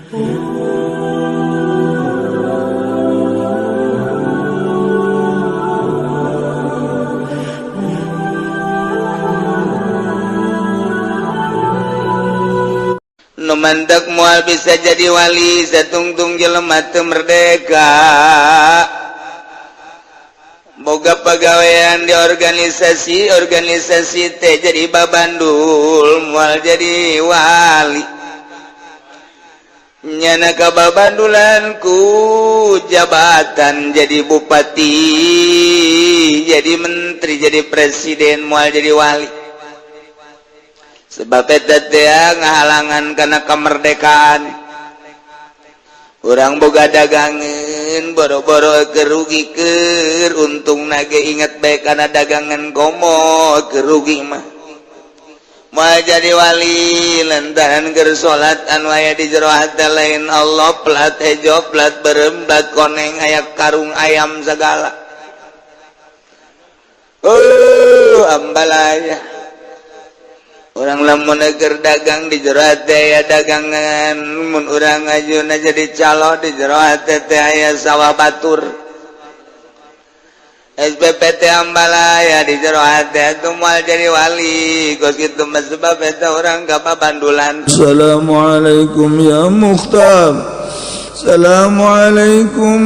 Nu mantak moal bisa jadi wali satungtung jelema teu merdeka. Boga pagawean di organisasi, organisasi teh jadi babandul moal jadi wali. Nyana ka babandulan ku jabatan jadi bupati, jadi menteri, jadi presiden moal jadi wali. Sebab eta teh ngahalangan kana kemerdekaan. Urang boga dagangan boro-boro kerugi keur untung nage inget bae kana dagangan komo kerugi mah. Moal jadi wali lantaran keur salat anu aya di jero hate lain Allah plat hejo plat berem plat koneng aya karung ayam segala. Oh, ambalaya. Orang lamun keur dagang di jero hate aya dagangan, mun urang ajuna jadi calo di jero hate teh aya sawah batur. SPPT ambalaya di jero hate atuh moal jadi wali. Kos kitu mah sebab eta urang ka babandulan. Assalamualaikum ya Mukhtar. Assalamualaikum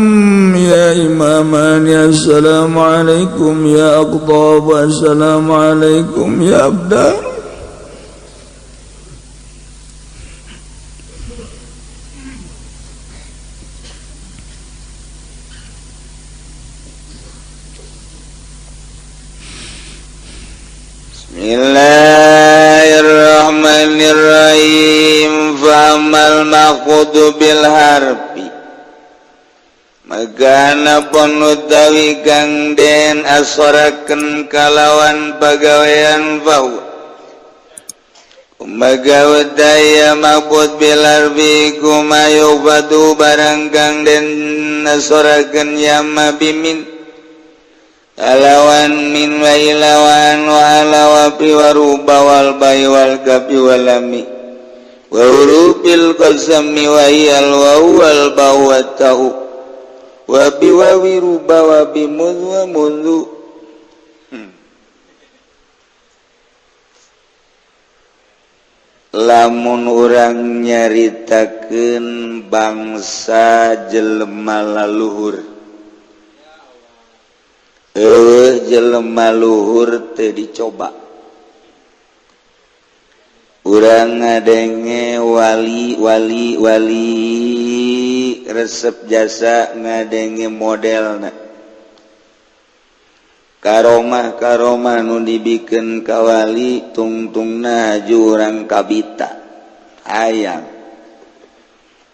ya imamani. Assalamualaikum ya aqtab. Assalamualaikum ya abdal. Bismillahirrahmanirrahim. Famal maqudu bil harbi magana pun utawi kang den asoraken kalawan pagawean fahu kumaga daya maqud bil harbi kumayu badu barang kang den asoraken yama bimin alawan min wa ilawan wa ala wa fi wa ruba wal bai wal kafi wal lami wa hurufil qasami wa hiyal wa wal ba wa ta'u wa bi wa wi ruba wa bi mudhu wa mudhu. Lamun urang nyaritakeun bangsa jelema laluhur, jelema luhur teu dicoba. Urang ngadenge wali wali wali resep jasa ngadenge modelna karomah karomah nu dibikeun ka wali tungtungna haju urang kabita hayang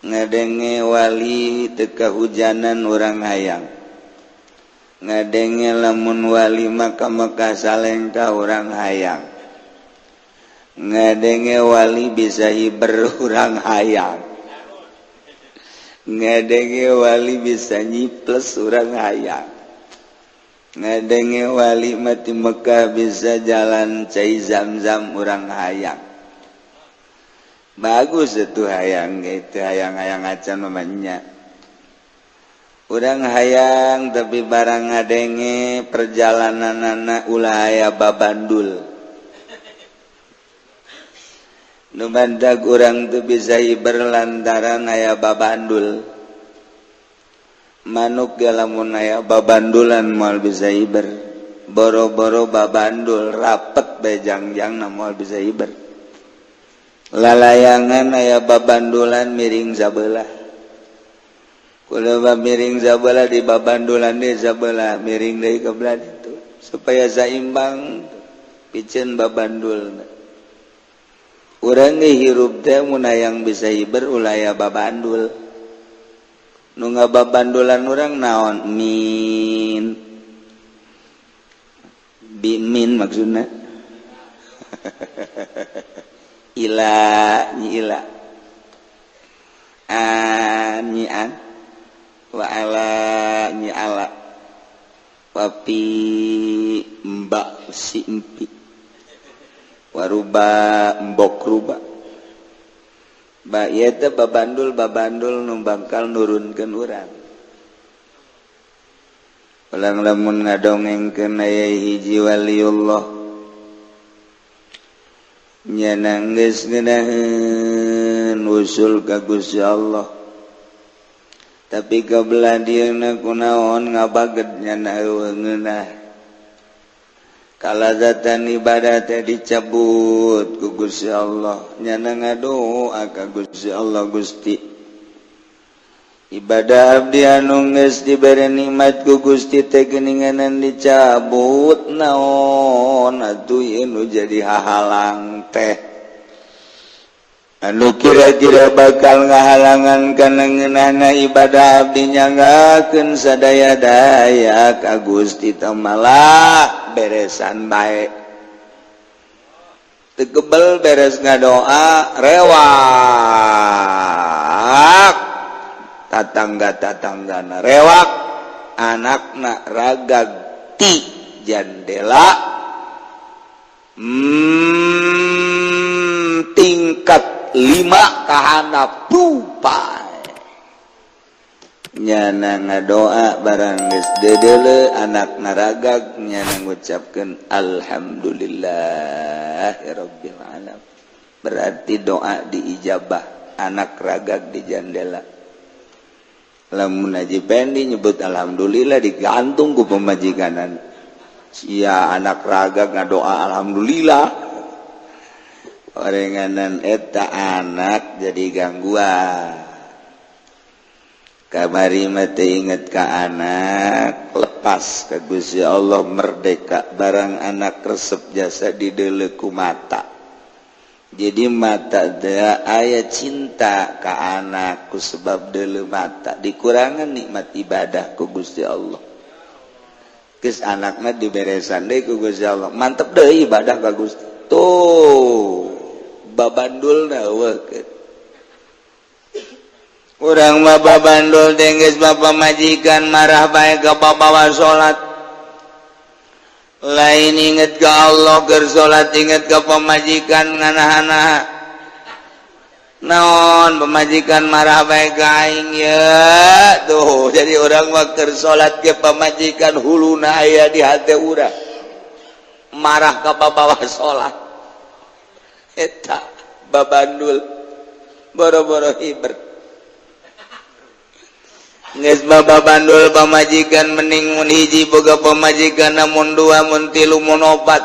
ngadenge wali teu kahujanan urang hayang ngadenge lamun wali maka Mekah salengka urang hayang ngadenge wali bisa hiber urang hayang ngadenge wali bisa nyiples urang hayang ngadenge wali mati Mekah bisa jalan cai zam-zam urang hayang. Bagus itu hayang itu hayang-hayang acan mamanya. Urang hayang tapi barang ngadenge perjalanan anak ulah aya babandul. Nu bandag urang teu bisa hiber lantaran aya babandul. Manuk ge lamun aya babandulan moal bisa hiber. Boro-boro babandul rapet bae jangjangna moal bisa hiber. Lalayangan aya babandulan miring sabelah. Kulo miring sabelah di babandulan deui sabelah miring deui ka belah ditu supaya saimbang piceun babandulna. Urang ge hirup teh mun hayang bisa hiber ulah aya babandul. Nu ngababandulan urang naon? Min. Bi min maksudna. Ila nyi ila. An nyi an. Wa ala nyi ala. Wapi mbak si empi. Waruba mbok ruba. Ba ieu teh babandul babandul nu bakal nurunkeun urang. Ulang lamun ngadongengkeun aya hiji waliullah nyana geus ngeunaheun usul ka Gusti Allah, tapi kabelah dieuna kunaon ngabaged nyana eueuh ngeunah. Kalazatan ibadah teh dicabut ku Gusti Allah, nyana ngadoa ka Gusti Allah, "Gusti, ibadah abdi anu geus dibere nikmat ku Gusti teh geuninganan dicabut, naon atuh ieu nu jadi hahalang teh anu kira-kira bakal ngahalangan kana ngeunahna ibadah abdi? Nyanggakeun sadaya-daya ka Gusti teh, malah beresan bae teu kebel. Beres ngadoa, rewak tatangga-tatanggana, rewak anakna ragag ti jandela tingkat 5 kahandap tupai. Nyana ngadoa, barang geus dedeule anak naragag, nyana ngucapkeun alhamdulillahirabbil alamin, berarti doa diijabah, anak ragag di jandela. Lamun Haji Pendi nyebut alhamdulillah, digantung ku pamajikanan sia, anak ragag ngadoa alhamdulillah. Orenganan eta anak jadi gangguan. Kamari mah teu inget ka anak, lepas ka Gusti Allah, merdeka. Barang anak resep jasa dideuleu ku mata, jadi mata teh aya cinta ka anak ku sebab deuleu mata, dikurangan nikmat ibadah ku Gusti Allah. Geus anakna diberesan deui ku Gusti Allah, mantep deui ibadah ka Gusti. Tuh babandulna eueuh. Urang mah babandul teh geus pamajikan marah bae ka bawa salat. Lain inget ke Allah keur salat, inget ke pamajikan nganahan naon pamajikan marah bae ka aing ya. Tuh, jadi urang mah keur salat ke pamajikan huluna aya di hate urang, marah ka bawa salat. Eta babandul boro-boro hiber. Geus babandul pamajikan, mending mun hiji boga pamajikan, mun dua, mun tilu, mun opat,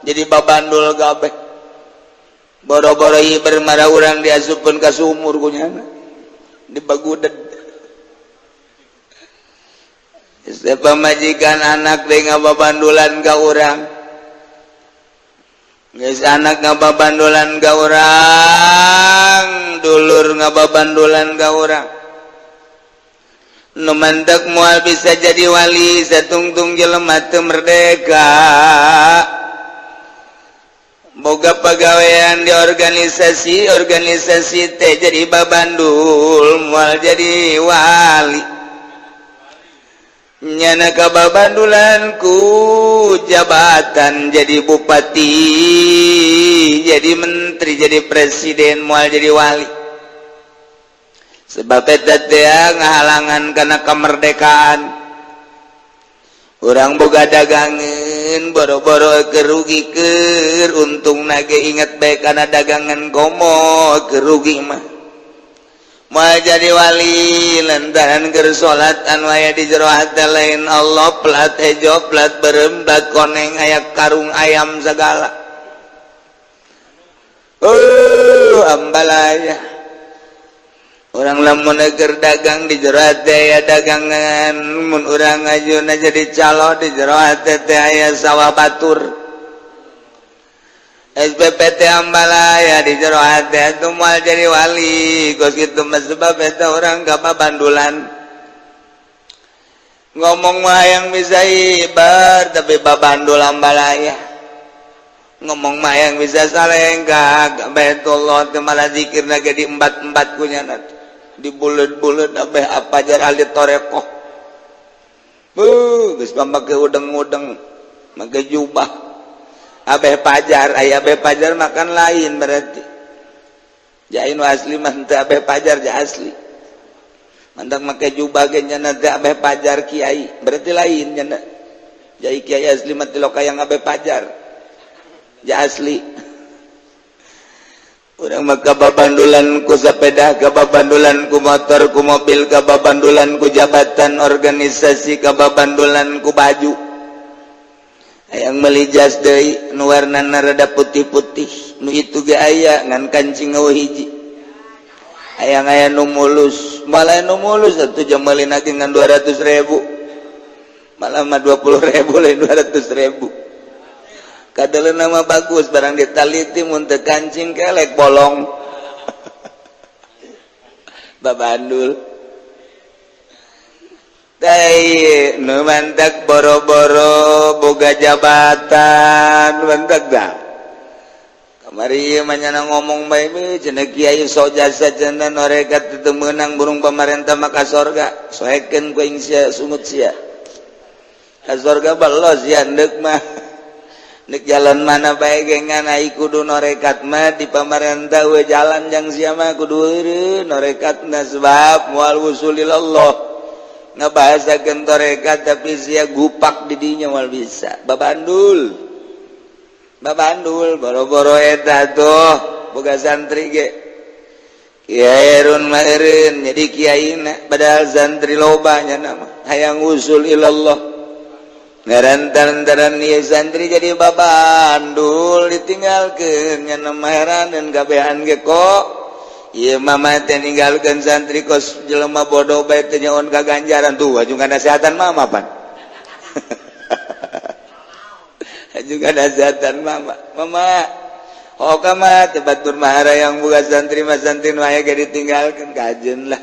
jadi babandul kabeh. Boro-boro hiber, marah urang diasupkeun ka sumur ku nyana dibaguded. Geus pamajikan anak deui ngababandulan ka urang. Geus anak ngababandulan ka urang, dulur ngababandulan ka urang. Nu mantak moal bisa jadi wali satungtung jelema teu merdeka. Boga pagawean di organisasi organisasi teh jadi babandul, moal jadi wali. Nyana kababandulan ku jabatan, jadi bupati, jadi menteri, jadi presiden, moal jadi wali, sebab eta teh ngahalangan karena kemerdekaan. Urang boga dagangan, boro-boro kerugi, keur untung nage inget bae karena dagangan, komo kerugi mah moal jadi wali, lantaran keur salat anu aya di jero hate lain Allah, plat hejo, plat beureum, plat koneng, aya karung ayam segala. Oh, ambalaya. Urang lamun keur dagang, di jero hate aya dagangan. Mun urang ngajuna jadi calo, di jero hate teh aya sawah batur, SPPT ambalaya di jero hate. Itu moal jadi wali kos kitu mah, sebab eta urang bandulan. Ngomong mah yang bisa ibar, tapi babandul ambalaya. Ngomong mah yang bisa salengkak Baitullah teh, malah zikirna ge di embat-embat kunyana, di bulet-bulet abeh apa jar ahli torekoh. Buh, geus make udeng-udeng, make jubah abeh pajar. Aya abeh pajar makan lain berarti. Jain asli mah teu abeh pajar ja asli. Mantak make jubah ge nya teu abeh pajar kiai, berarti lain nya. Jai kiai asli mah teu yang abeh pajar. Ja asli. Urang mah kababandulan ku sepeda, kababandulan ku motor, ku mobil, kababandulan ku jabatan organisasi, kababandulan ku baju. Hayang meuli jas deui nu warnana rada putih-putih, nu itu ge aya ngan kancing eueuh hiji. Hayang aya nu mulus, malah nu mulus atuh jam meulina ge ngan 200.000. Malah mah 20.000 lain 200.000. Kadeuleuna mah bagus barang ditaliti mun teu kancing kelek bolong. Babandul. Tai nu mantak boro-boro boga jabatan mantak dah. Kamari mah nyana ngomong bae cenah kiai sok jasa cenah norekat teu meunang burung pamarentah mah ka sorga. Soekeun ku aing sia sungut sia. Ka sorga belos sia deuk mah. Nek jalan mana bae ge ngan ai kudu norekat mah di pamarentah we jalan jang sia mah kudu eureun norekatna sebab moal wusul ilallah. Ngabahasakeun torekat tapi sia gupak di dinya moal bisa. Babandul. Babandul boro-boro eta tuh boga santri ge. Kiai Erun mah eureun jadi kiaina padahal santri loba nya mah hayang usul ilallah. Ngarantaran ieu santri jadi babandul ditinggalkeun nya mah heraneun kabehan ge kok. Ieu mama teh ninggalkeun santri kos jelema bodoh bae teh nyaon ka ganjaran tuh aju nasihatan mama pan. Aju nasihatan mama. Mama oh kama teh batur mahara yang boga santri mah santri nu aya ge ditinggalkeun kajeun lah.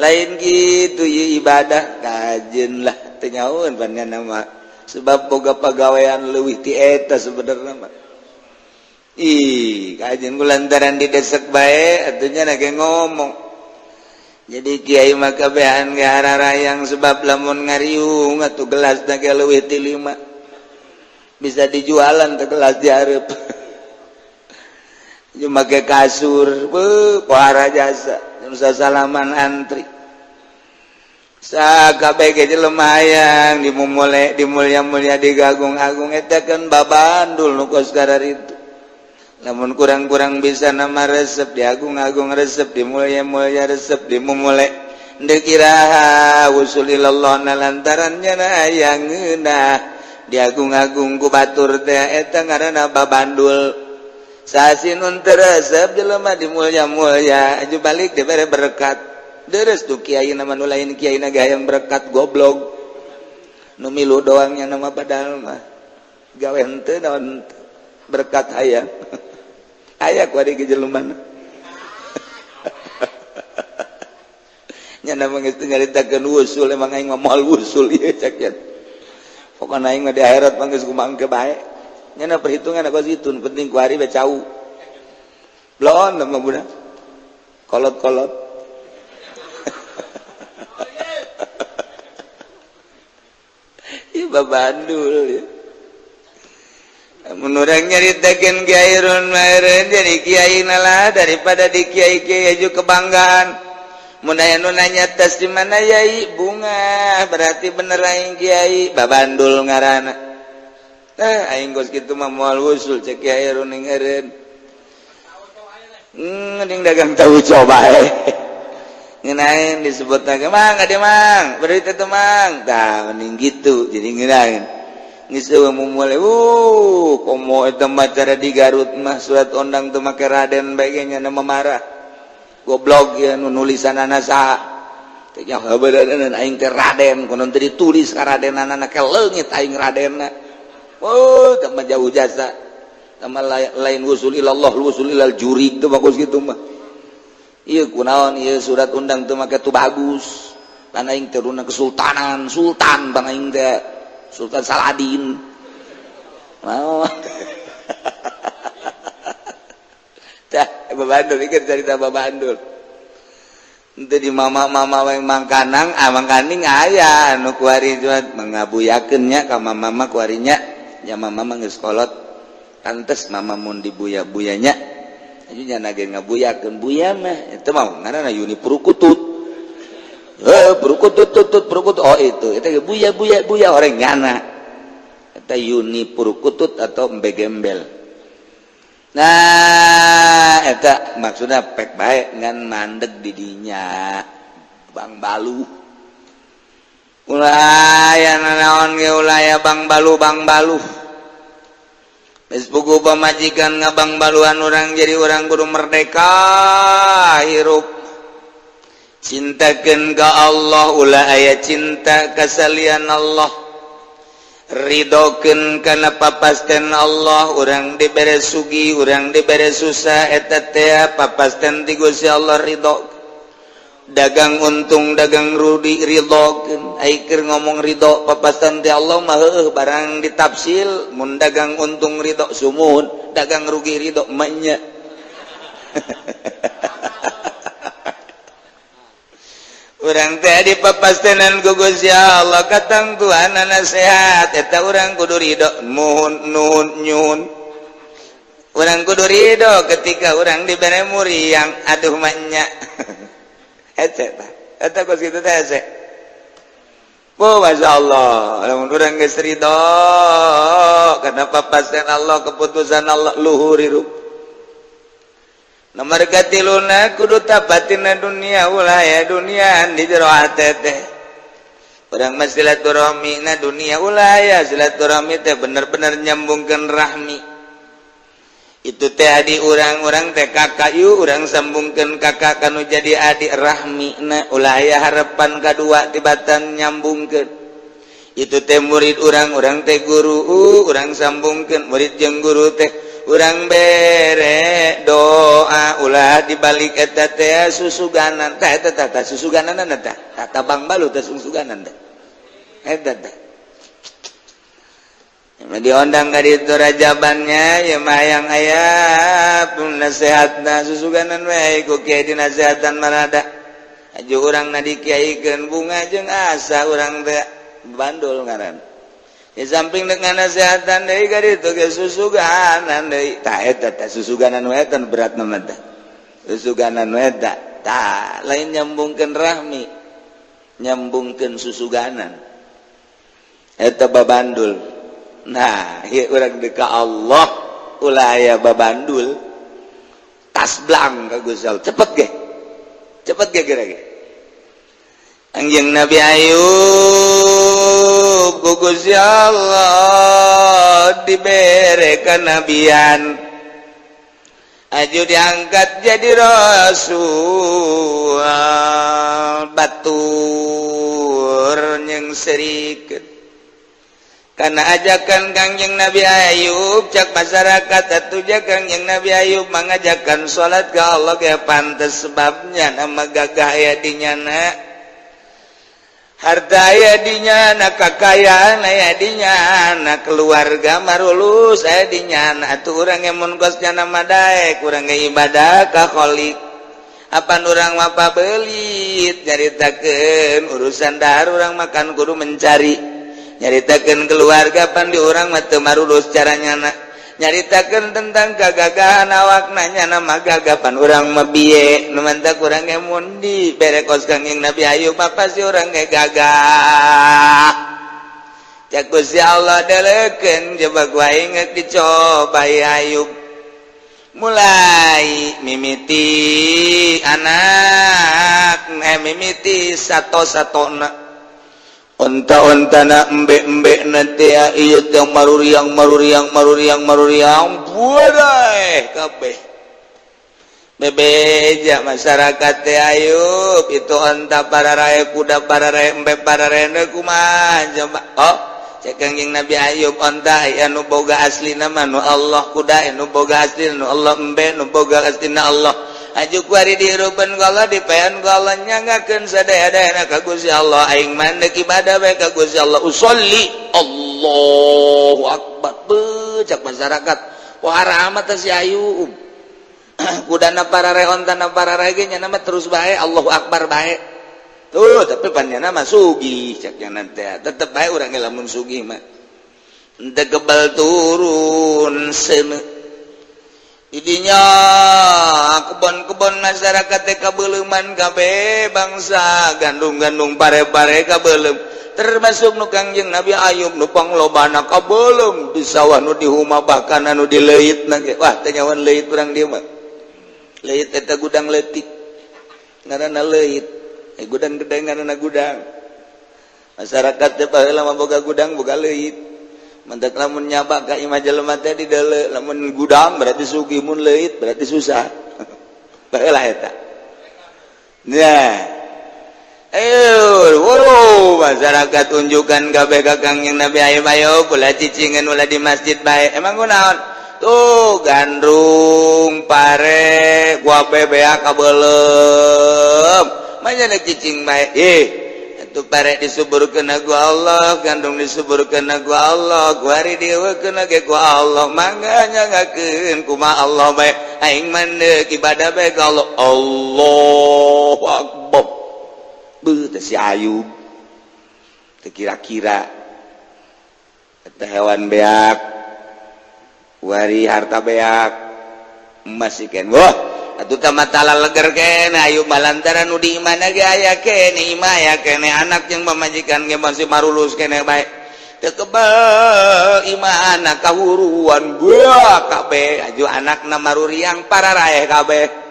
Lain kitu ieu ibadah kajeun lah teu nyaon pan nya mah. Sebab boga pagawean leuwih ti eta sebenarnya mah. Ih, kajian ku lantaran didesek bae atunya na ge ngomong. Jadi kiai mah kabehan ge hararayang sebab lamun ngariung atuh gelas na ge leuwih ti 5. Bisa dijualan teh gelas di hareup. Jeung make kasur, beuh pohara jasa, jeung sasalaman antri. Sakabeh ge jelema hayang dimumule dimulia-mulia digagung-agung eta kan babandul nu kos kararitu. Lamun kurang-kurang bisa nama resep diagung-agung resep dimulia-mulia resep dimumule deuk iraha usul ilallah na lantaran nya hayang ngeunah diagung-agung ku batur teh eta ngaranna babandul. Sasinun teu resep jelema dimulia-mulia aju balik dibere berkat. Deres tuh kiai nama nu lain kiai na hayang berkat goblok. Nu milu doangnya nama padahal mah gawe henteu naon berkat hayang. Aya ku ari ge jelema. Nya nama geus teu nyaritakeun usul emang aing mah moal usul ieu cak nya. Pokona aing mah di akhirat mah geus kumaha engke bae. Nya perhitungan aku situ penting ku ari be cau. Blon mah budak. Kolot-kolot. Babandul ya. Mun urang nyaritakeun Kiai Run mah jadi kiai lah daripada di kiai-kiai aju kebanggaan. Mun aya nu nanya tas di mana yai bunga berarti bener aing kiai babandul ngaranna. Aing geus kitu mah moal usul cek Kiai Run eureun. Mending dagang tahu coba eh. Ngenain disebut lagi mang ada mang berita tuh mang tah mending gitu jadi ngenain geus eueuh mumule komo eta mah cara di Garut mah surat ondang teu make Raden bae ge nya marah goblok ya nu nulisanana saha teh nya heubeuleunan aing teh Raden konon teu ditulis ka Radenana ke leungit aing Radenna oh teh mah jauh jasa teh mah lain wusul ilallah wusul ilal jurig teh bagus kitu mah. Ieu kunaon ieu surat undang teu make tu bagus. Pan aing teh kesultanan, sultan pan aing teh Sultan Saladin. Mau. Tah babandul ieu carita babandul. Henteu di mama-mama we mangkanang, ah mangkaning aya anu kuari juat mengabuyakeun nya ka mama-mama kuarinya. Nya mama mah geus kolot. Pantes mama mun dibuya-buyanya. Aju nya ge ngabuyakeun buya mah itu mah ngaranna Yuni Purukutut. Heuh, purukutut tut tut purukutut. Oh itu eta ge buya buya buya orang nyana. Eta Yuni Purukutut atau embe gembel. Nah, eta maksudna pek bae ngan mandeg di dinya. Bang Balu. Ulah aya nanaon ge ulah aya Bang Balu Bang Balu. Geus puguh pamajikan ngabang baluan urang jadi urang kudu merdeka hirup. Cintakeun ka Allah ulah aya cinta ka salian Allah. Ridokeun kana papasten Allah, urang dibere sugih, urang dibere susah eta teh papasten ti Gusti Allah ridho. Dagang untung dagang rugi ridhokeun. Ai keur ngomong ridho papasten ti Allah mah heueuh barang ditafsil mun dagang untung ridho sumuhun, dagang rugi ridho manya. Urang teh dipapastenan ku Gusti Allah katangtuan sehat eta urang kudu ridho muhun nuhun nyuhun. Urang kudu ridho ketika urang dibere muriang aduh manya. Hese tah eta kos kitu teh hese. Oh Masya Allah, lamun urang geus ridho kana papasten Allah keputusan Allah luhur hirup. Nomor katiluna kudu tapatina dunia ulah ya dunia di jero hate teh. Urang mah silaturahmi na dunia ulah ya silaturahmi teh bener-bener nyambungkeun rahmi. Itu teh adi urang-urang teh kakak yu urang sambungkeun kakak kanu jadi adik rahmi na ulah aya harapan kadua tibatan nyambungkeun. Itu teh murid urang-urang teh guru urang sambungkeun murid jeung guru teh urang bere doa ulah dibalik eta teh susuganan teh eta teh susuganan teh tata Bang Balu teh susuganan teh eta teh diondang ka ditu rajabannya ya mah hayang aya pun nasihatna susuganan we ku kiai dinasehatan marada aju urang na dikiaikeun bunga jeung asa urang teh bandul ngaran. Di samping dengan nasehatan deui ka ditu ge susuganan deui tah eta teh susuganan we eta berat mah teh susuganan we eta tah lain nyambungkeun rahmi nyambungkeun susuganan eta babandul. Nah ieu urang deuk ka Allah ulah aya babandul tas blang ka Gusti Allah cepet ge geura ge. Anjing Nabi Ayub ku Gusti Allah dibere kanabian aju diangkat jadi rasul batur jeung serikeut karena ajakan Kangjeng Nabi Ayub cak masyarakat atuh ja Kangjeng Nabi Ayub mengajakan salat ke Allah ge pantes sebabnya nama gagah aya di nyana harta aya di nyana kakayaan aya di nyana keluarga marulus aya di nyana atuh urang mun kos nyana mah daek urang ge ibadah ka Khalik apan urang mah pabelit nyaritakeun urusan dahar urang makan kudu mencari nyaritakeun keluarga pan di urang mah teu marulus caranya na nyaritakeun tentang kagagahan awakna nyana mah gagah pan urang mah bieu nu mantak urang ge mun di bere kos Kangjeng Nabi Ayub mah pasti urang ge gagah. Cak Gusti Allah deleukeun coba ku aing geus dicoba Ayub mulai mimiti anak mimiti sato-satona onta-ontana embe-embe nanti ieu teh maruriang maruriang maruriang maruriang buadai kabeh bebeja masyarakat teh Ayub itu onta pararae kuda pararae embe pararae kumaha coba. Oh cek Kangjeng Nabi Ayub onta anu boga aslina mah nu Allah kuda anu boga aslina nu Allah embe nu boga aslina Allah aju kuari dihirupan ku Allah dipayan ku Allah nyanggakeun sadaya-dayana ka Gusti Allah aing mah deuk ibadah bae ka Gusti Allah usolli Allahu akbar cak masyarakat wah amat si Ayub kudana pararae ontana pararae ge nya mah terus bae Allahu akbar bae tuh tapi pan nyana mah sugih cak nya teh tetep bae urang ge lamun sugih mah henteu kebal turun seuneu. Idinya kebon-kebon masyarakat teh kabeuleman kabeh, bangsa gandum-gandum, pare-pare kabeuleum, termasuk nu Kangjeng Nabi Ayub nu panglobana kabeuleum di sawah, nu di huma, bahkan anu di leuit na ge. Wah, teh nyawan leuit urang dieu mah. Leuit eta gudang leutik ngaranna leuit, eh, gudang gede ngaranna gudang. Masyarakat teh baheula mah boga gudang, boga leuit. Mantak lamun nyaba ka imah jelema teh di deuleu, lamun gudang berarti sugih, mun leuit berarti susah. Baheula eta. Nah, ayo, wow, masyarakat unjukan kabeh ka Kangjeng Nabi Ayub, ayo ulah cicingan, ulah di masjid bae. Emang kunaon? Tuh gandum, pare, gua beak kabeuleum. Manya cicing bae. Eh, itu pare disuburkeun ku Allah, gandum disuburkeun ku Allah, guari dieuwekeun ge ku Allah. Mangga nyangakeun kumaha Allah bae. Aing mah ibadah bae ka Allah. Allahu Akbar. Beuh teh si Ayub. Teu kira-kira eta hewan beak, wari harta beak, emas ikan. Wah, atuh tamatala leger kene Ayub, lantaran nu di imahna ge aya kene, imah aya kene, anak jeung pamajikan ge masih marulus kene bae. Teu kebel imah, anak kahuruan buah kabeh, aju anakna maruriang pararaeh kabeh.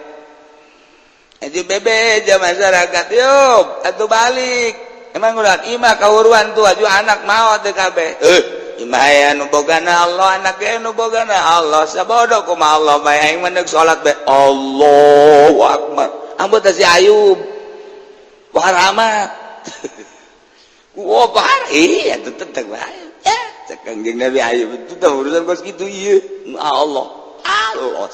Aju bebeja masyarakat, yuk atuh balik. Emang ulah imah kahuruan tuh, aju anak maot teu kabeh. Eh, imah aya nu bogana Allah, anak ge nu bogana Allah. Sabodo kumaha Allah bae, aing mah salat bae. Allahu Akbar. Ambut si Ayub. Wah, amat. Wah, parah. Iya, tetep bae. Ya, cek Kangjeng Nabi Ayub itu teh urusan kos kitu ieu. Allah. Allah.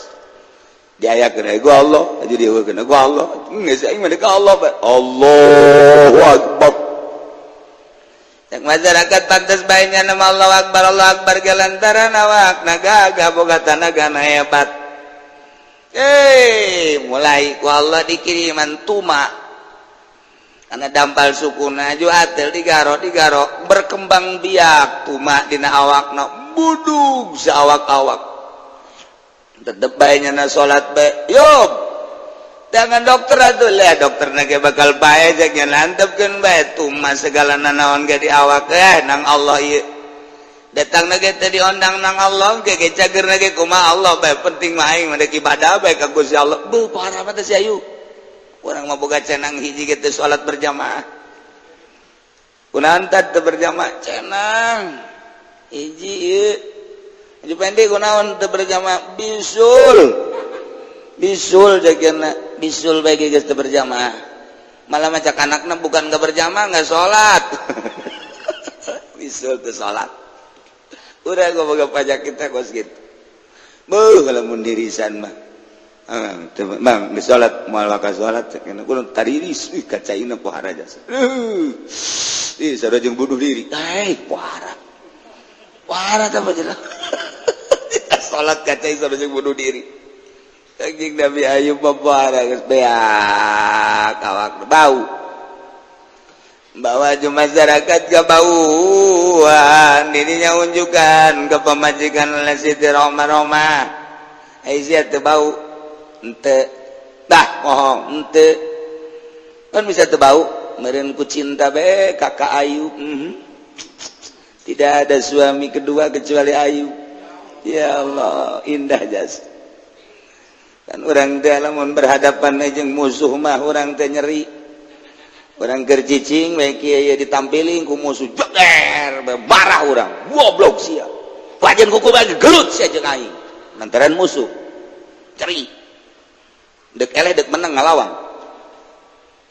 Diayakeun ku Allah, aju dieuwekeun ku Allah. Geus aing mah ka Allah bae. Allahu Akbar. Cek masyarakat pantes bae nya nama Allah Akbar, Allah Akbar ge lantaran awakna gagah, boga tanaga hebat. Eh, mulai ku Allah dikiriman tuma karena dampal sukuna, aju atel digaro digaro, berkembang biak tuma dina awakna, budug saawak-awak. Tetep bae nya salat bae. Yuk, jangan dokter atuh lah, dokter ge bakal bae cek nya, lantepkeun bae tuma segala nanaon ge di awak, eh, nang Allah ieu. Datang ge teh diondang nang Allah ge, ge cager ge kumaha Allah bae, penting mah aing mah ibadah bae ka Gusti Allah. Beuh, parah mah teh si Ayu. Urang mah boga cenang hiji ge teu salat berjamaah. Kunaon teu berjamaah? Cenang hiji ieu. Haji Pendi kunaon teu berjamaah? Bisul. Bisul jagana, bisul bae ge geus teu berjamaah. Malah macak anakna bukan gak berjamaah, nggak salat. Bisul teu salat. Udah gua boga pajak kita kos gitu. Beuh, lamun dirisan mah. Ah, bang, geus salat moal bakal salat cek kudu tariris, ih kacaina pohara jasa. Ih, sarua jeung bunuh diri. Eh, pohara. Pohara teh mah jelas. Salat kacai sarua jeung bunuh diri. Kangjeng Nabi Ayub mah pohara, geus beak awak, bau. Bawa masyarakat ke bauan dirinya, unjukkan ke pemajikan oleh Siti Roma. Roma, Aisyah teu bau ente dah, bohong ente kan bisa teu bau meureun ku cinta be kakak Ayub. Tidak ada suami kedua kecuali Ayub. Ya Allah, indah jas kan. Orang teh lamun berhadapan jeung musuh mah urang teh nyeri. Orang keur cicing we kieu ditampiling ku musuh, jeger, marah urang, goblok sia, wajan kuku bagi gelut sia jeung aing. Lantaran musuh ceri, dek eleh dek menang ngalawan.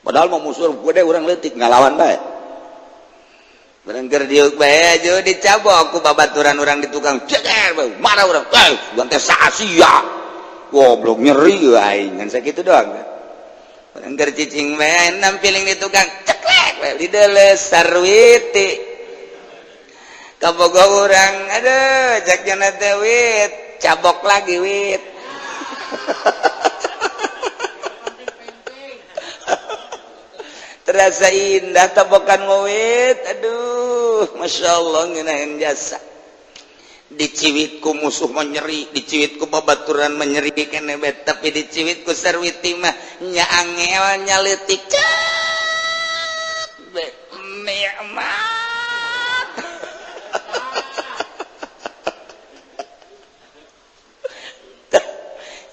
Padahal mau musuh gede, urang leutik, ngalawan bae. Barang keur diuk bae aja dicabok ku babaturan urang di tukang, jeger, marah urang, eh, urang teh sia, goblok, nyeri aing ngan sakitu doang. Barang keur cicing bae nampiling di tukang, ceklek bae di deles sarwiti kabogo urang, aduh, cek jana teh, wit cabok lagi wit. Terasa indah tabokan wit, aduh, masya Allah, ngeunaheun jasa. Diciwit ku musuh mah nyeri, diciwit ku babaturan mah nyeri keneh bae, tapi diciwit ku Sarwiti mah nya angel, nya leutik cet be, nikmat.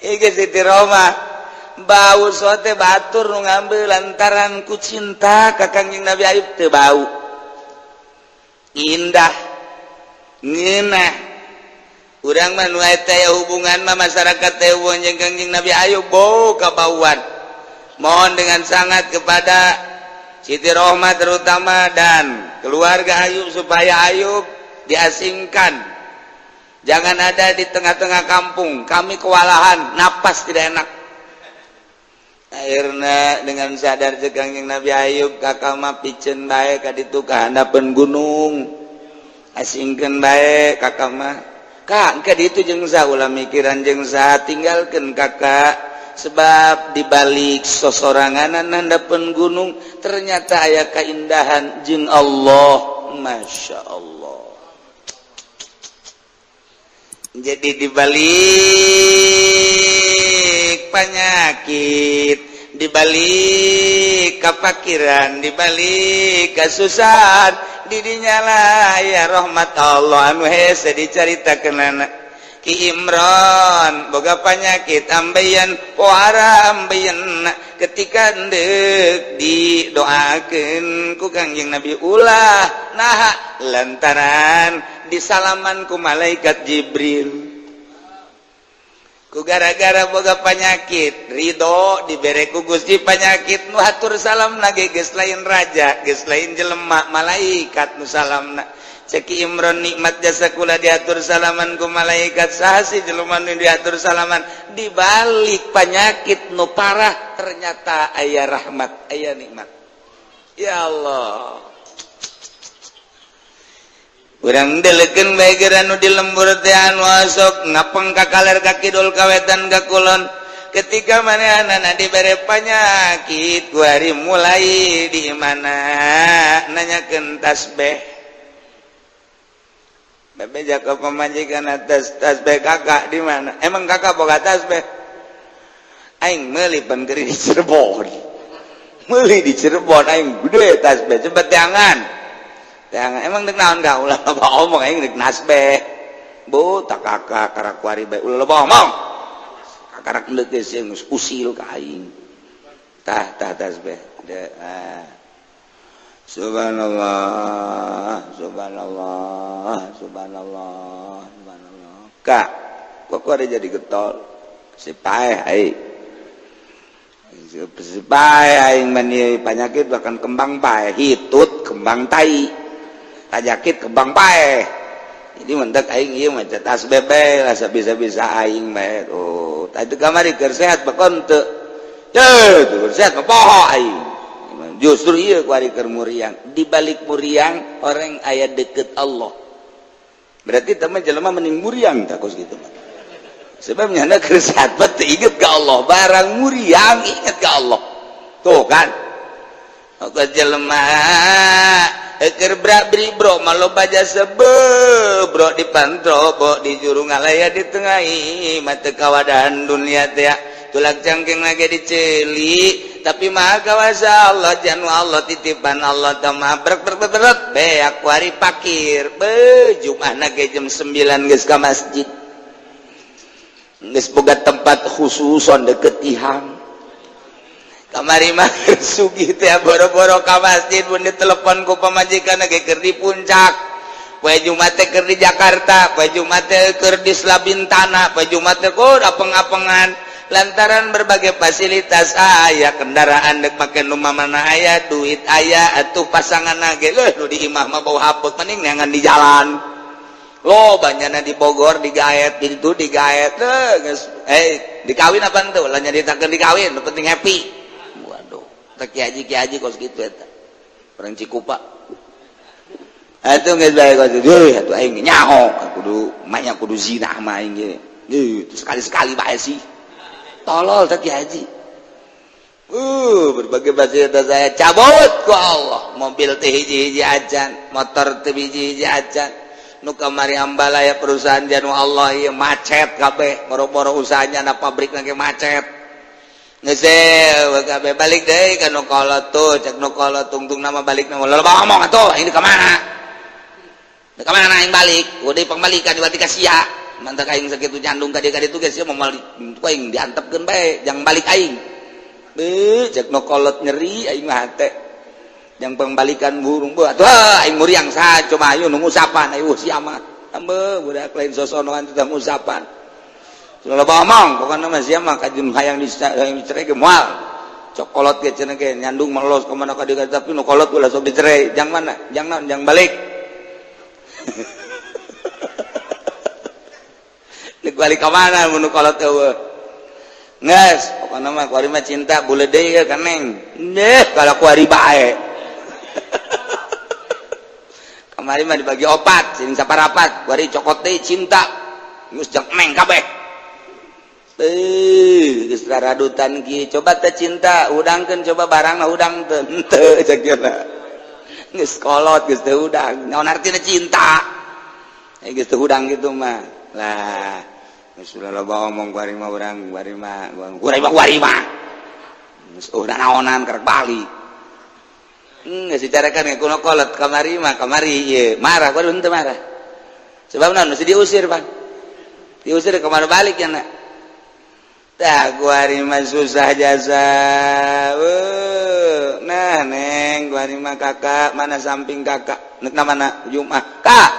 Ieu Siti Roma bau sote, batur nu ngambil lantaran ku cinta ka Kangjeng Nabi Ayub teu bau, indah, ngeunah. Urang mah nu eta ya hubungan mah masyarakat teh hubungan jeung Kangjeng Nabi Ayub bau kabauan. Mohon dengan sangat kepada Siti Rohmah terutama dan keluarga Ayub supaya Ayub diasingkan, jangan ada di tengah-tengah kampung. Kami kewalahan, napas tidak enak. Akhirnya dengan sadar cek Kangjeng Nabi Ayub, "Kakak mah piceun bae ka ditu, ka handapeun gunung, asingkeun bae kakak mah." Kak, ke ditu jeung saha? Ulah mikiran jeung saha, tinggalkeun kakak, sebab dibalik sosoranganan handapeun gunung ternyata aya keindahan jeung Allah. Masya Allah. Jadi dibalik penyakit, dibalik kepakiran, dibalik kesusahan, didinya lah ya rahmat Allah anu hese dicaritakeun anak. Ki Imron boga penyakit ambeien, pohara ambeien. Ketika endek didoakeun ku Kangjeng Nabi, ulah. Nah, lantaran disalaman ku malaikat Jibril. Ku gara-gara boga penyakit, ridho dibere ku Gusti penyakit, nu hatur salam lagi geus lain raja, geus lain jelema, malaikat nu salamna. Cek Imron, "Nikmat jasa kula diatur salaman ku malaikat. Saha sih jelema nu diatur salaman?" Dibalik penyakit nu parah ternyata aya rahmat, aya nikmat. Ya Allah. Urang deleken bae nu di lembur teh anu sok ngapeng ka kaler, ka kidul, ka wetan, ka kulon. Ketika manehna dibere penyakit, ku hari mulai di mana nanyakeun tasbih. Bebeja ka pamajikan, "Atas tasbih kakak di mana? Emang kakak boga tasbih?" "Aing meuli pan di Cirebon, meuli di Cirebon aing gede tasbih. Cepet jangan jangan. Emang dek naon kau? Ulah loba omong, aing dek nasbeh." "Bu, tak kakak karak kuari bae. Ulah loba omong, kakarak endek geus geus usil ka aing. Tah, tah tasbih." Ah. Subhanallah, subhanallah, subhanallah, subhanallah. "Kak, kok ada jadi getol?" "Si paeh aing, si paeh aing mani penyakit, bahkan kembang paeh, hitut kembang tai, penyakit kembang paeh. Jadi mendak aing ieu mah tas bebe lah, bisa-bisa aing bae." Oh, tadi kamari keur sehat bakon teu. Teu sehat mah poho aing. Justru ieu kuari keur muriang. Di balik muriang orang aya deket Allah. Berarti teman jelema mending muriang tak kos gitu mah. Sebab nyana keur sehat mah teu inget ka Allah, barang muriang inget ka Allah. Tuh kan. Oke, jelema keur bra bro mah loba jasa bro di pantro bo di juru ngalaya di tengah mata kawadahan dunia teh tulak cangkeng lagi diceli, tapi maha kawasa Allah, janu Allah, titipan Allah tama berat berat berat beak wari pakir be. Jumat ge jam 9 geus ka masjid, geus boga tempat khususon deket tihang. Kamari mah sugih teh boro-boro ka masjid, pun ditelepon ku pamajikan ge keur di puncak. Poe Jumat teh keur di Jakarta, poe Jumat teh keur di Selabintana, poe Jumat teh kur apeng-apengan, lantaran berbagai fasilitas aya, kendaraan dek make nu mana aya, duit aya. Atuh pasangan ge leuh nu di imah mah bau hapet, mending neangan di jalan. Lo banyakna di Bogor digaet, di itu digaet geus eh dikawin apa tuh lah, nyaritakeun dikawin, nu penting happy. Waduh, teh kiai haji, kiai haji kos kitu eta orang Cikupa atuh geus bae kos kitu. Atuh aing nyaho kudu manya kudu zina mah aing ge sekali-sekali bae sih. Tolol teh kiai haji. Berbagai fasilitas saya cabut ku Allah. Mobil teh hiji-hiji acan, motor teh hiji-hiji acan. Nu kamari ambalaya perusahaan janu Allah ieu macet kabeh, boro-boro usahanya na pabrik lagi macet. Geus kabeh balik deui ka nu kolot tuh, cek nu kolot tungtung nama balik nama loba ngomong atuh, ini ka mana? Ka mana aing balik? Udah pembalikan berarti ka sia. Mantak aing sakitu nyandung ka dieu ka ditu geus sia moal ku aing diantepkeun bae, jang balik aing. Beuh, cek nu kolot nyeri aing mah hate. Yang pembalikan burung buat wah aing muriang saha coba ayo nu ngusapan ayo sia mah. Ambe budak lain sosonoan teh ngusapan. Loba omong pokona mah sia mah kajun hayang dicerai ge moal. Cok kolot ge cenah ge nyandung melos ka mana ka dieu tapi nu kolot ulah sok dicerai. Jang mana? Jang naon? Jang balik. Nek balik ka mana mun nu kolot eueuh. Geus pokona mah kuari mah cinta buleud deui ka neng. Deh kalau kuari bae. Kamari mah dibagi opat, sing saparapat, kuari cokot deui cinta. Geus jang neng kabeh. Geus raradutan kieu coba teh cinta udangkeun coba barangna udang teu henteu cek geuna. Geus kolot geus teu udang. Naon artina cinta? Geus teu udang kitu mah. Lah, geus ulah loba omong kuari mah urang kuari mah kuari mah kuari mah. Geus udah naonan karek balik. Geus dicarakan ge kuno kolot kamari mah kamari ieu marah kuari henteu marah. Sebab naon mesti diusir, Bang. Diusir kemana balik ya nak? Tah kuari mah susah jasa. Nah neng kuari mah kakak mana samping kakak nek mana Jumat kak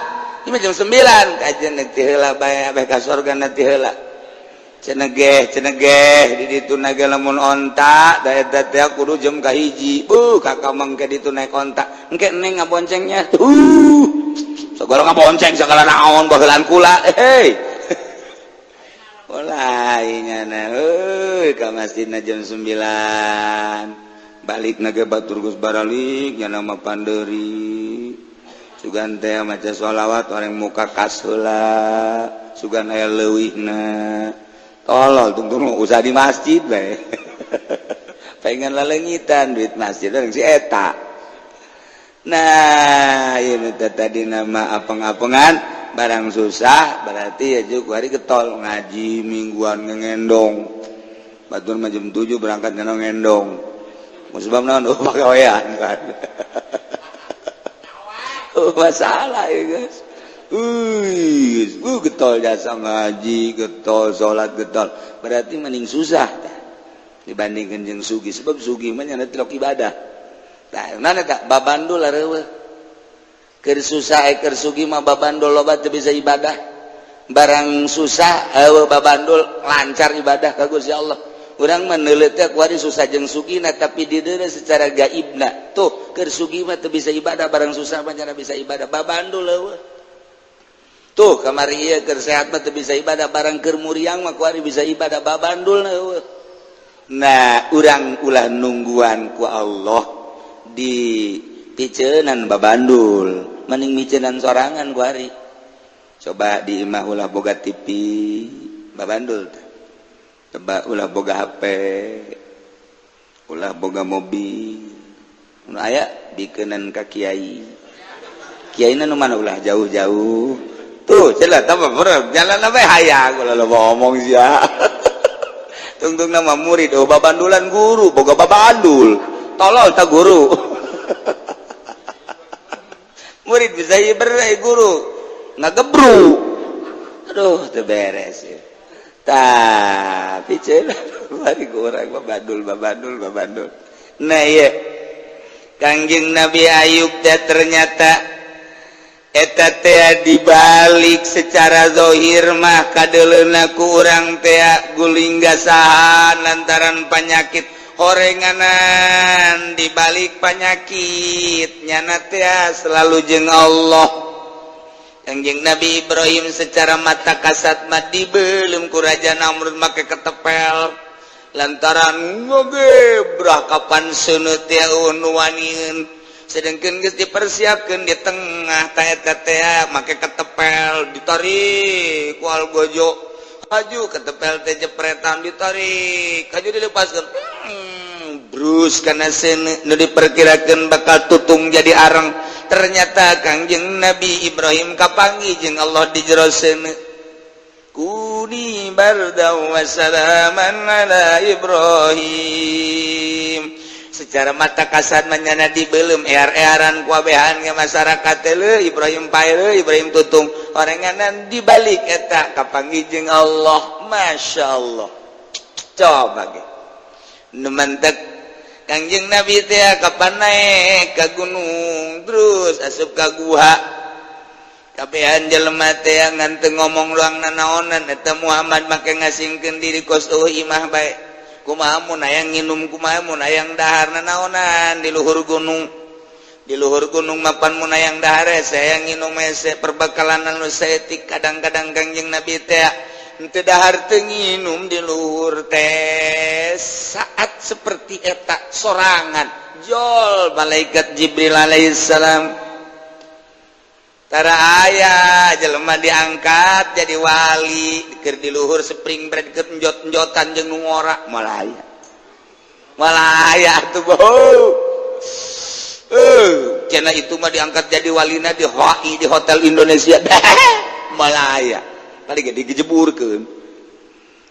ini jam 9 kajian nek ti heula bae abeh ka sorga nek ti heula cenegeh cenegeh di ditu naga lamun onta da eta teh kudu jam kahiji beuh kakak mangke ditu naik onta engke neng ngaboncengnya segala ngabonceng segala naon baheulana kula hei mulainya nah euy ka masjidna jam 9 balik naga batur geus baralik nya nama panderi sugan teh maca sholawat orang muka kas heula sugan aya leuwihna tolol tungtung usah di masjid bae pengen laleungitan duit masjid orang si eta. Nah ieu teh tadi nama apeng-apengan barang susah berarti ya juga hari getol ngaji mingguan ngendong batur mah jam 7 berangkat ngendong musibah naon oh pagawean kan oh masalah ya guys. Getol jasa ngaji getol salat getol berarti mending susah tah dibandingkan jeung sugi sebab sugi mah nya tilok ibadah tah mana tah babandul areueuh keur susah keur sugi mah babandul loba teu bisa ibadah barang susah eueuh babandul lancar ibadah ka Gusti Allah. Urang mah neuleut teh kuari susah jeung sugina tapi dideuna secara gaibna tuh keur sugi mah teu bisa ibadah barang susah mah nya bisa ibadah babandul eueuh tuh kamari ieu keur sehat mah teu bisa ibadah barang keur muriang mah kuari bisa ibadah babandul eueuh. Nah urang ulah nungguan ku Allah di piceunan babandul mending micenan sorangan kuari coba di imah ulah boga TV babandul coba ulah boga HP ulah boga mobil nu aya dikeunan ka kiai kiaina nu mana ulah jauh-jauh tuh celah tambah jalan apa hayang ulah loba omong sia tungtung nama murid oh babandulan guru boga babandul tolol ta guru murid bisa iber guru ngagebru aduh teu beres ya tapi cenah bari urang babandul babandul babandul. Nah ieu Kangjeng Nabi Ayub teh ternyata eta teh dibalik secara zahir mah kadeuleuna ku urang teh guling gasahan lantaran panyakit horenganan dibalik panyakit nyana teh selalu jeung Allah. Kangjeng Nabi Ibrahim secara mata kasat mah dibelum ku Raja Namrud make ketepel lantaran ngegebrah kapan seuneu teh nu waniun sedangkan geus dipersiapkeun di tengah ta eta teh make ketepel ditarik ku algojo haju ketepel teh jepretan ditarik haju dilepaskeun Brus kana seuneu nu diperkirakeun bakal tutung jadi areng, ternyata Kangjeng Nabi Ibrahim kapanggih jeung Allah di jero seuneu. Kuni bardan wa salaman ala Ibrahim. Secara mata kasat manyana dibelum ear-earan kuabehan ke masyarakat, le Ibrahim pae, Ibrahim tutung orenganan, dibalik eta kapanggih jeung Allah. Masya Allah, coba ge nu mantek Kangjeng Nabi teh kapan naik ka gunung, terus asup ka guha, kabehan jelema teh ngan teu ngomong luang nanaonan. Eta Muhammad make ngasingkeun diri kos eueuh imah bae. Kumaha mun hayang nginum, kumaha mun hayang dahar, nanaonan di luhur gunung? Di luhur gunung mapan mun hayang dahar hese, hayang nginum hese, perbekalan anu saeutik. Kadang-kadang Kangjeng Nabi teh henteu dahar, teu nginum di luhur teh. Saat seperti eta sorangan, jol malaikat Jibril alaihissalam. Tara aya jelema diangkat jadi wali keur di luhur spring break, keur njot-njotan jeung nu ngora. Malah aya, malah aya atuh. Boh, cenah itu mah diangkat jadi walina di HI, di Hotel Indonesia. Malah aya tadi ge digejeburkeun.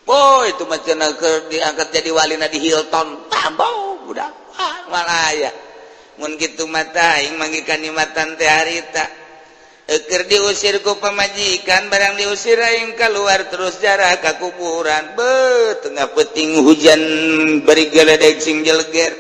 Oh, itu mah cenah keur diangkat jadi walina di Hilton. Tambah budak malah aya. Mun kitu mata aing manggih kanikmatan teh harita. Eker diusir ku pamajikan, barang diusir aing keluar, terus jarah ka kuburan. Be, tengah peting hujan bari geledek sing jeleger,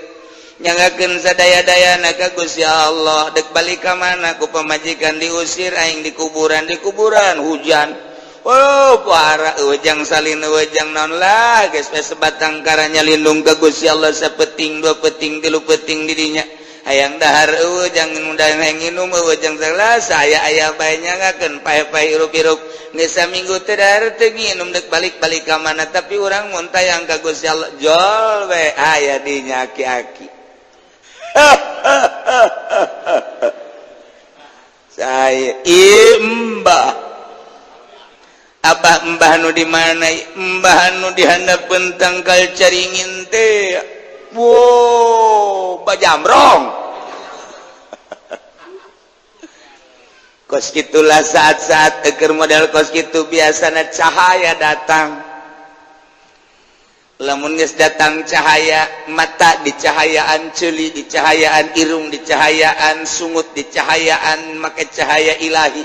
nyanggakeun sadaya-dayana ka Gusti Allah. Dek balik ka mana? Ku pamajikan diusir, aing di kuburan, di kuburan hujan. Oh, para wejang salin, wejang naon lah geus we, sebatang karanya lindung ka Gusti Allah. Sapeting, dua peting, tilu peting didinya hayang dahar eueuh, jangan udah hayang nginum eueuh, jang salah saya aya bae, nyangakeun pae-pae hirup-hirup. Geus saminggu teu dahar, teu nginum, dek balik-balik ka mana? Tapi urang mun tayang ka Gusti Allah, jol we aya dinya aki-aki. Saya imbah Abah, Mbah nu di mana? Mbah nu di handapeun tangkal caringin teh. Wow, bajamrong. Kos gitulah saat-saat eker model kos gitu biasanya cahaya datang. Lamun geus datang cahaya, mata dicahayaan, ceuli dicahayaan, irung dicahayaan, sungut dicahayaan, make cahaya ilahi.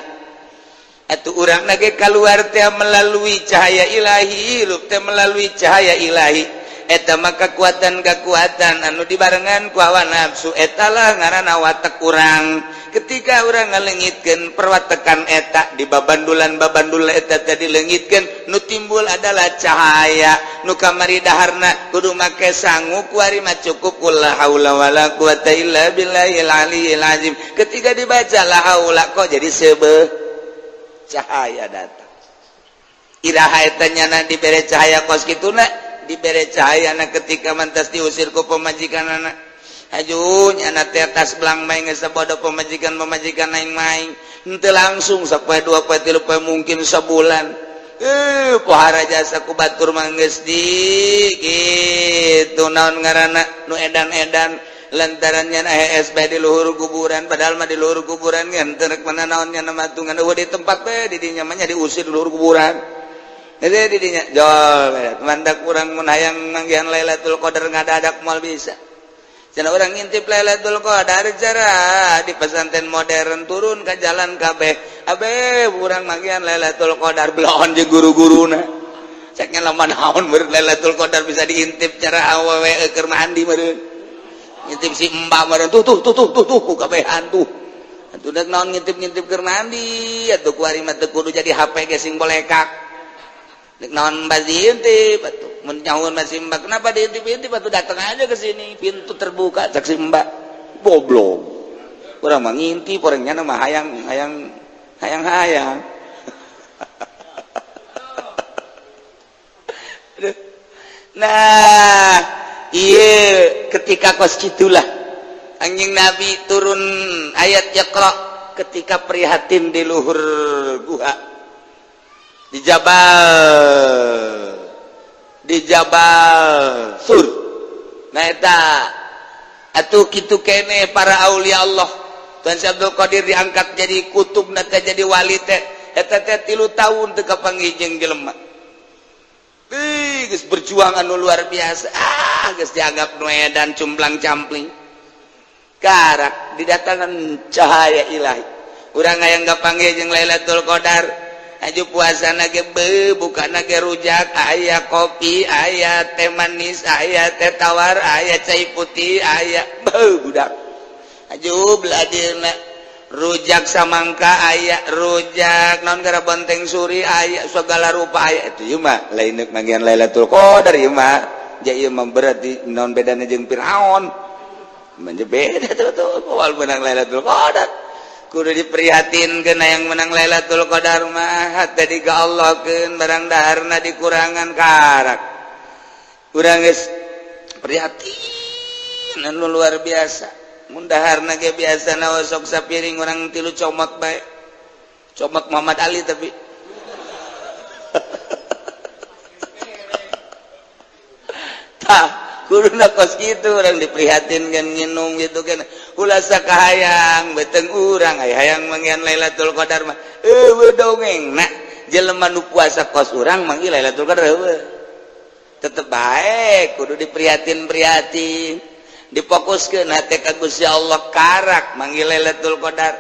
Atau urang lagi keluar teh melalui cahaya ilahi, hirup teh melalui cahaya ilahi. Eta maka kekuatan kekuatan anu dibarengan ku hawa nafsu, etalah ngaranna watek urang. Ketika urang ngalengitkeun perwatekan eta di babandulan babandul eta tadi leungitkeun, nu timbul adalah cahaya. Nu kamari daharna kudu make sangu, kuari mah cukup la haula wala quwata illa billahil aliyil azim. Ketika dibaca la haula, kok jadi seubeuh cahaya datang. Iraha eta nyana dibere cahaya kos kituna? Dibere cahaya na ketika mantas diusir ku pamajikan anak. Aju nyana teh tas belang main geus sabodo pamajikan pamajikan aing main henteu langsung sapoe, dua poe, tilu poe, mungkin sabulan. Pohara jasa ku batur mah geus di kitu naon ngaranna nu edan-edan lantarannya AS bae di luhur kuburan. Padahal mah di luhur kuburan ge henteu rek mana naonnya nama tungan eueuh di tempat bae di dinya mah nya diusir di luhur kuburan. Jadi di dinya jol mandak urang mun hayang manggihan Lailatul Qadar ngadadak moal bisa. Cenah urang ngintip Lailatul Qadar cara di pesantren modern, turun ke jalan kabeh abe urang manggihan Lailatul Qadar, belon jeung guru-guruna. Ceknya lamun naon meureun Lailatul Qadar bisa diintip cara awewe keur mandi meureun, ngintip si mbak meureun. Tuh tuh tuh tuh tuh tuh kabehan tuh atuh. Dek naon ngintip-ngintip keur mandi atuh? Kuari mah teu kudu jadi HP ge sing bolekak. Dek naon mbak diintip atuh? Mun nyahueun masih mbak, kenapa diintip-intip atuh? Datang aja ke sini, pintu terbuka, cek si mbak. Goblok, urang mah ngintip orangnya mah hayang hayang hayang hayang. Nah iya, ketika kos gitulah anjing Nabi turun ayat Iqra ketika prihatin di luhur guha di Jabal Sur. Nah, eta atuh kitu kene para aulia Allah. Tuan Syekh Abdul Qadir diangkat jadi kutub teh, jadi wali teh, eta teh 3 tahun teu kapanggih jeung jelema. Ih, geus berjuang anu luar biasa. Ah, geus dianggap nu edan, cumplang campling. Karak didatangkan cahaya ilahi. Urang hayang kapanggih jeung Lailatul Qadar. Aju puasa ge be, buka ge rujak, aya kopi, aya teh manis, aya teh tawar, aya cai putih, aya be budak. Aju beladirna rujak samangka aya, rujak naon gara bonteng suri aya, segala rupa aya. Itu ieu mah lain deuk manggihan Lailatul Qadar ieu mah. Ja ieu mah berarti naon bedana jeung Firaun? Manja beda tuh tuh moal menang Lailatul Qadar. Kudu diprihatinkeun yang menang Lailatul Qadar mah tadi ka Allah keun barang daharna dikurangan karak. Urang geus prihatin anu luar biasa. Mun daharna ge biasana sok sapiring, urang tilu comot bae. Comot Muhammad Ali tapi tah kuduna kos kitu urang diprihatinkeun nginum gitu kan. Ulah sakahayang beteng urang aya hayang manggihan Lailatul Qadar mah eueuh dongeng. Nah, jelema nu puasa kos urang manggih Lailatul Qadar eueuh. Tetep bae kudu diprihatin-prihatin, difokuskeun hate ka Gusti Allah, karak manggih Lailatul Qadar.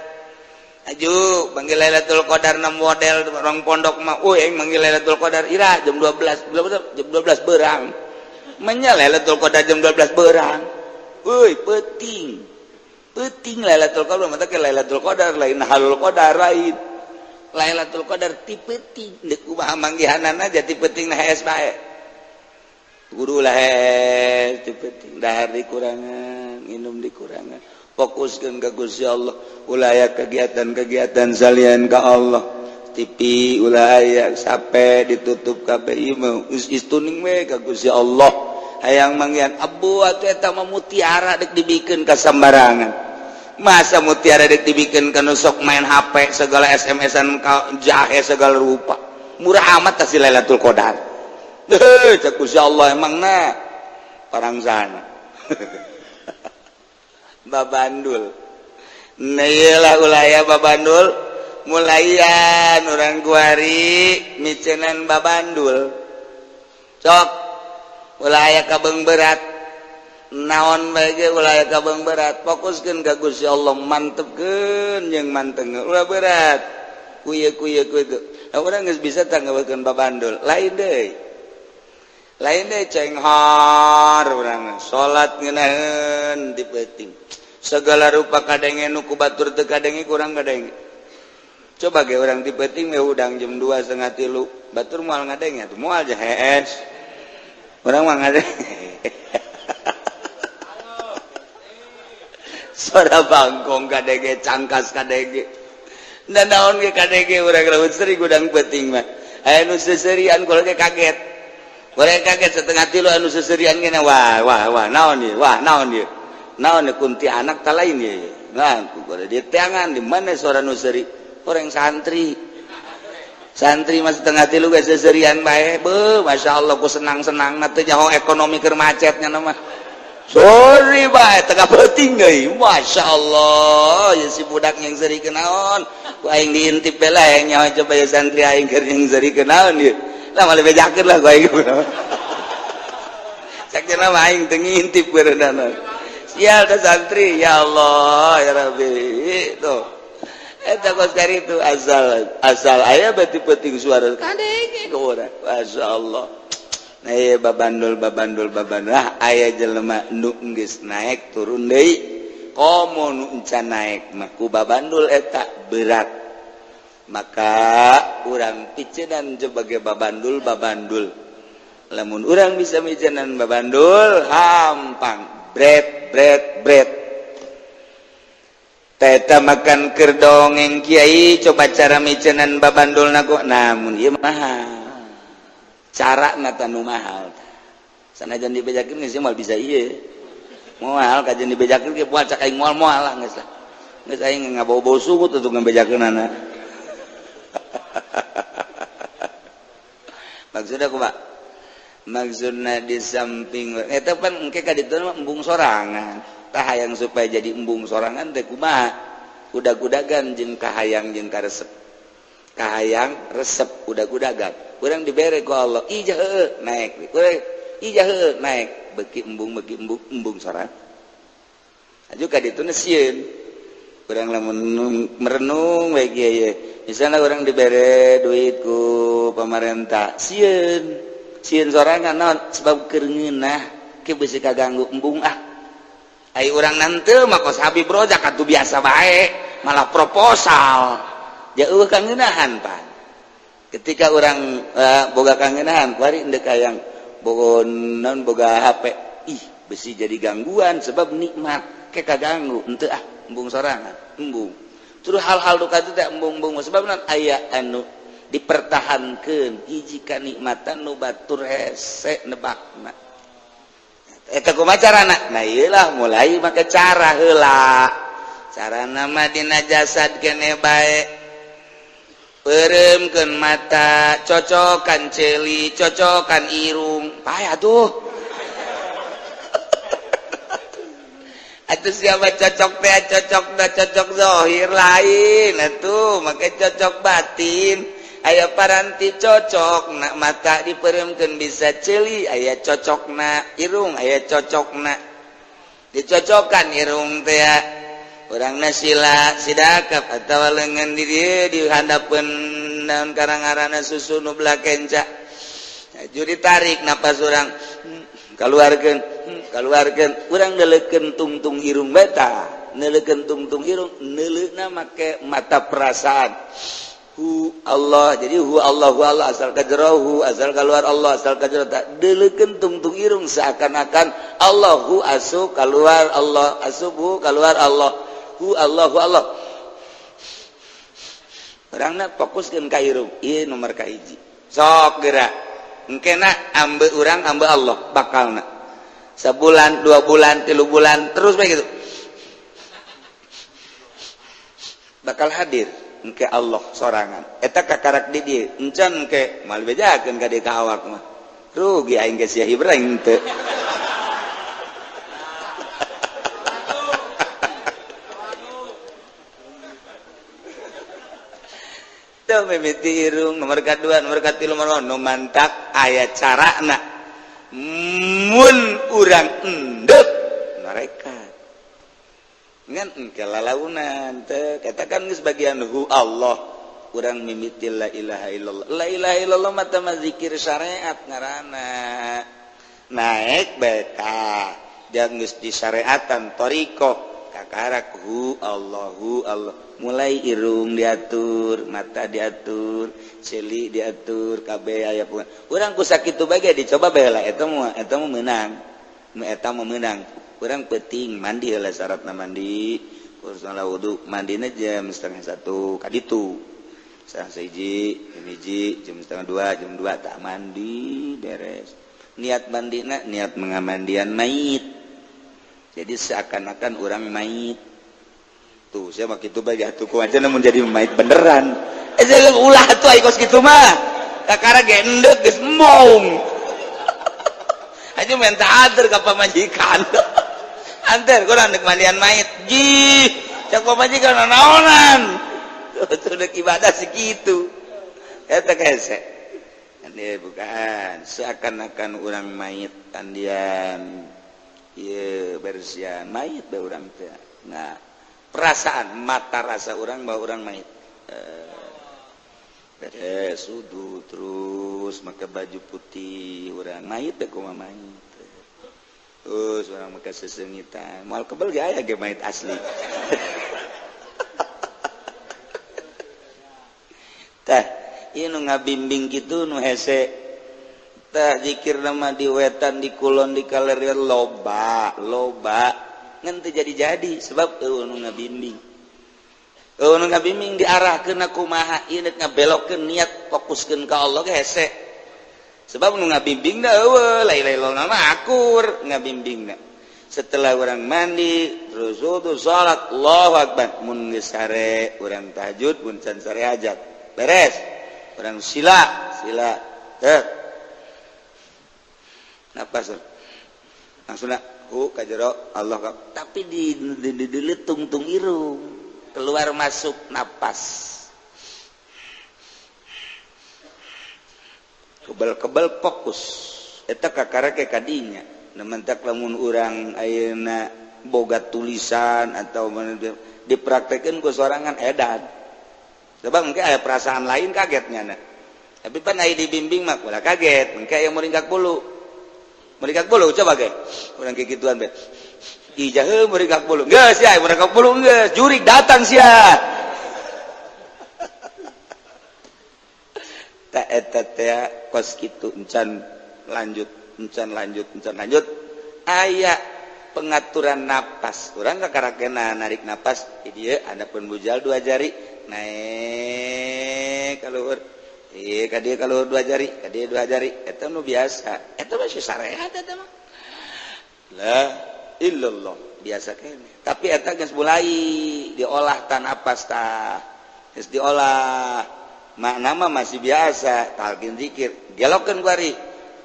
Aju manggih Lailatul Qadar na model orang pondok mah, euy aing manggih Lailatul Qadar ira jam 12, jam 12 berang. Menya Lailatul Qadar jam 12 berang. Euy, peuting. Peuting Lailatul Qadar mah teh, Lailatul Qadar lain halul qadar, lain. Lailatul Qadar ti peuting, deuk kumaha manggihanana aja ti peuting na hees bae. Kudu lah hees ti peuting, dahar dikurangan, minum dikurangan. Fokuskeun ka Gusti Allah, ulah aya kegiatan-kegiatan salian ka Allah. TV ulah aya, sampai ditutup kabeh, ieu mah geus istuning we ka Gusti Allah. Hayang manggihan abu atuh eta mah mutiara dek dibikeun ka sambarangan. Masa mutiara dek dibikeun ka nu sok main HP segala SMS-an ka jahe segala rupa. Murah amat tah si Lailatul Qadar. Heuh, cek Gusti Allah emang na parang sana. Babandul. Nah, iyalah ulah aya babandul, mulayan urang kuari micenan babandul. Sok ulah aya kabeung berat. Naon bae ge ulah aya kabeung berat, fokuskeun ka Gusti Allah, mantepkeun jeung manteng ulah berat. Kuye kuye kuye. Nah, urang geus bisa tanggawekeun babandul. Lain deui. Lain deui cenghar urang salat ngeunaheun di peuting. Segala rupa kadenge nu ku batur teu kadenge kurang kadenge. Coba ge urang di peuting we hudang jam 2 setengah tilu, batur moal ngadenge atuh, moal aja hees. Urang mah ngadenge. Suara bangkong kadenge, cangkas kadenge. Dan naon ge kadenge urang raut seri gudang peuting mah. Aya nu seserian kula ge kaget. Urang kaget setengah tilu anu seserian ge, wah wah wah naon ieu, wah naon ieu. Naon ieu kunti anak ta lain ieu. Nah, ku di teangan di mana suara nu seuri? Orang santri. Santri mah setengah tilu ge seserian bae. Beuh, masyaallah ku senang-senang na teu nyaho ekonomi keur macetnya mah. Sorry bae tengah peuting deui. Masya Allah, ya si budak yang seuri kenaon. Ku aing diintip bae lah yang nyaho coba ya santri aing keur yang seuri kenaon ieu. Lah malah bejakeun lah ku aing. Sakjana mah aing teu ngintip beuneunan. Sial dah santri, ya Allah, ya Rabbi. Tuh. Eta kos kari itu asal asal aya berarti penting suara kadenge ke urang. Masya Allah. Nah, ieu babandul babandul babandul. Ah, aya jelema nu geus naik turun deui. Komo nu encan naik mah ku babandul eta berat. Maka urang picenan sebagai babandul babandul. Lamun urang bisa micenan babandul, hampang bret bret bret. Teta makan keur dongeng kiai coba cara micenan babandul naku, namun ieu mahal. Cara nata nu mahal. Sanajan dibejakeun geus moal bisa ieu. Moal kajian dibejakeun ge moal cak aing moal moal lah geus lah. Geus aing ngabau-bau sugut atuh ngabejakeunana. Maksudnya kumaha? Maksudna di samping eta pan engke ka ditu mah embung sorangan. Tah hayang supaya jadi embung sorangan teh kumaha? Udag-udagan jeung kahayang jeung karesep. Kahayang resep udag-udagan. Urang dibere ku Allah, ijah heueuh naek. Urang ijah heueuh naek, beuki embung embung sorangan. Aju ka ditu sieun. Urang lamun merenung we kieu ye. Misalna urang dibere duit ku pamarentah, sieun. Sieun sorangan naon sebab keur ngeunah ke beusi kaganggu embung ah. Ai urang nanteu mah kos Habib Rozak atuh biasa bae, malah proposal. Jauh kangeunahan pan. Ketika urang boga kangeunahan, kuari endek hayang boga naon boga HP. Ih, besi jadi gangguan sebab nikmat ke kaganggu henteu ah embung sorangan, embung. Terus hal-hal duka itu teh embung-embung sebab naon aya anu dipertahankeun hiji kanikmatan nu batur hese nebakna. Eta kumaha carana? Nah ieulah mulai make cara heula. Carana mah dina jasad kene bae. Peureumkeun mata, cocokan ceuli, cocokan irung. Pae atuh. Atuh siapa cocok teh cocok da cocok zahir lain atuh make cocok batin. Aya paranti cocok nak mata diperemkeun bisa ceuli, aya cocokna irung, aya cocokna dicocokan irung teh urangna sila sidakap atawa leungeun di dieu di handapeun naon karang-arana susu nu belah kenca. Aju ditarik napas urang kaluarkeun kaluarkeun urang neuleukeun tungtung irung beta neuleukeun tungtung irung neuleuna make mata perasaan. Hu Allah, jadi hu Allah, hu Allah asal kajero, asal keluar Allah, asal kajero tak deleukeun tungtung irung seakan-akan Allah hu asu keluar Allah, asup hu keluar Allah, hu Allah, hu Allah. Urangna fokuskeun ka irung, ieu nomor ka hiji. Sok geura. Engkena ambe urang ambe Allah bakalna. Sebulan, 2 bulan, 3 bulan terus bae gitu. Bakal hadir engke Allah sorangan eta kakarak di dieu encan engke moal bejakeun ka dieu ka awak mah rugi aing ge sia Ibrahim teu. Teu mimiti irung nomor kadua nomor katilu nomor nu mantak aya carana mun urang endek mereka ngan engke lalaunan teh katakan geus bagian hu Allah urang mimiti la ilaha illallah. La ilaha illallah mah teh zikir syariat ngaranna naek beta jeung geus disyariatan thariqah kakarak hu Allah hu Allah mulai irung diatur mata diatur ceuli diatur kabeh aya pun urang ku sakitu bae dicoba bae lah eta mah meunang eta mah meunang. Kurang penting mandi lah syaratna mandi kurang wudu mandina jam 12:30 kaditu 12:30 jam 1 jam 1:30 jam 2 tak mandi beres niat mandina niat mengamandian mayit jadi seakan-akan orang mayit tuh saya mah kitu bae atuh ku aja namun jadi mayit beneran ulah tuh ai kos kitu mah kakara gendek geus mong aja minta anter ka pamajikan anter kurang dek mandian mayit ji cak pamajikan naonan tuh dek ibadah segitu eta hese dia bukan seakan-akan orang mayit andian ieu bersihan mayit bae urang teh. Nah perasaan mata rasa orang bahwa orang mayit beres wudu terus make baju putih urang mayit teh kumaha mayit terus orang make sesengitan moal kebel ge aya ge mayit asli. Tah ieu nu ngabimbing kitu nu hese tah zikir mah di wetan di kulon di kaler loba loba ngan teu jadi-jadi sebab eueuh nu ngabimbing eueuh nu ngabimbing diarahkeun kumaha ieu deuk ngabelokkeun niat fokuskeun ka Allah ge hese sebab nu ngabimbing da eueuh la ilaha illallah mah akur ngabimbingna. Setelah urang mandi terus wudu salat Allahu akbar mun geus sare urang tahajud mun can sare hajat beres urang sila sila teh Napas langsung hu ka jero Allah, tapi di di tungtung irung keluar masuk napas. Kebal-kebal fokus eta kakara ke kadinya. Mentak lamun urang ayeuna boga tulisan atau dipraktekeun ku sorangan edan. Sebab mungkin aya perasaan lain kagetnya na. Tapi pan aya dibimbing mah ulah kaget, mungkin aya muringkak bulu. Muringkak bulu coba ge. Urang kikituan be. Ijah heuh muringkak bulu. Geus sia muringkak bulu geus, jurig datang sia. Ta eta teh kos kitu encan lanjut, encan lanjut, encan lanjut. Aya pengaturan napas. Urang kakarakena narik napas di dieu andapun bujal dua jari naik ka luhur. Ieu ka dieu ka luhur dua jari, ka dieu dua jari. Eta nu biasa. Eta mah syariat eta mah. La illallah, biasa kene. Tapi eta geus mulai diolah tan napas tah. Geus diolah. Makna mah masih biasa, talqin zikir. Gelokeun kuari.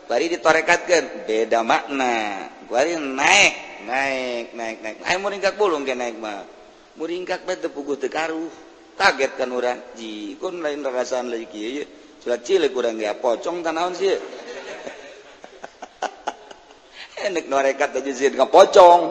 Kuari ditorekatkeun, beda makna. Kuari naik, naik, naik, naik. Ayo muringkak bulung ke naik mah. Muringkak bae teu puguh teu karuh. Kaget kan urang. Ji, kun lain rasaan lagi kieu ye. Surat cilik urang ge pocong tanaon sih. Enek norekat aja sieun ka pocong.